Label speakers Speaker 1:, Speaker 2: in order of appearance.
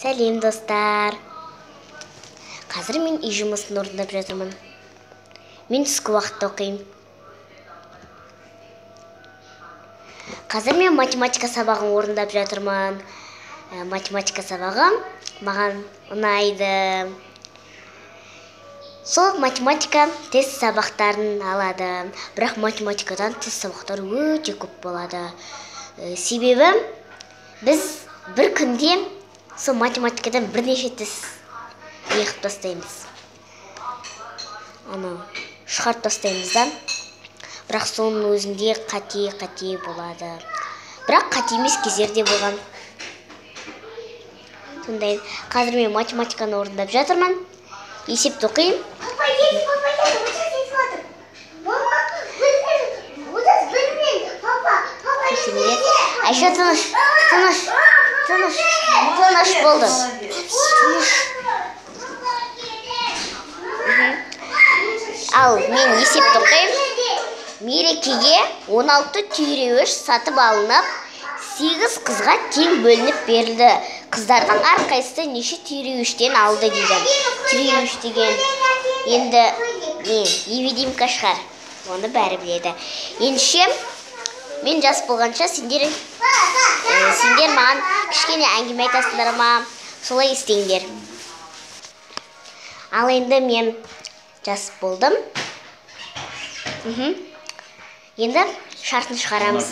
Speaker 1: Сәлем, достар! Қазір мен үй жұмысын орындап жатырмын. Мен түскі уақытта оқимын. Қазір мен математика сабағын орындап жатырмын. Математика сабағы маған ұнайды. Сол математика тест сабақтарын алады. Бірақ математикадан тест сабақтары өте көп болады. Себебі біз бір күнде сол математикадан бірнеше тест неғып тастаймыз. Аны шығарып тастаймыз да. Бірақ соның өзінде қате-қате болады. Бірақ қате емес кездер де болған. Сондай, қазір мен математиканы орындап жатырмын. Есепті оқимын.
Speaker 2: Папа, есть, папа, есть, вот сейчас есть смотр. Мама, вот сейчас білмеймін. Папа, папа,
Speaker 1: Кешіріңдер. Айша, тыныш, тыныш, тыныш, тыныш болды. Тыныш. Ал, мен есепті оқимын. Мерекеге 16 түйреуіш сатып алынып, 8 қызға тең бөлініп берілді. Қыздардың әрқайсысы неше түйреуіштен алды дейді. Түйреуіш деген енді не, невидимка шығар. Оны бәрі біледі. Ендеше, мен жас болғанша сендер маған кішкене әңгіме айтасыңдар ма? Солай істеңдер. Ал енді мен жас болдым. Енді шартын шығарамыз.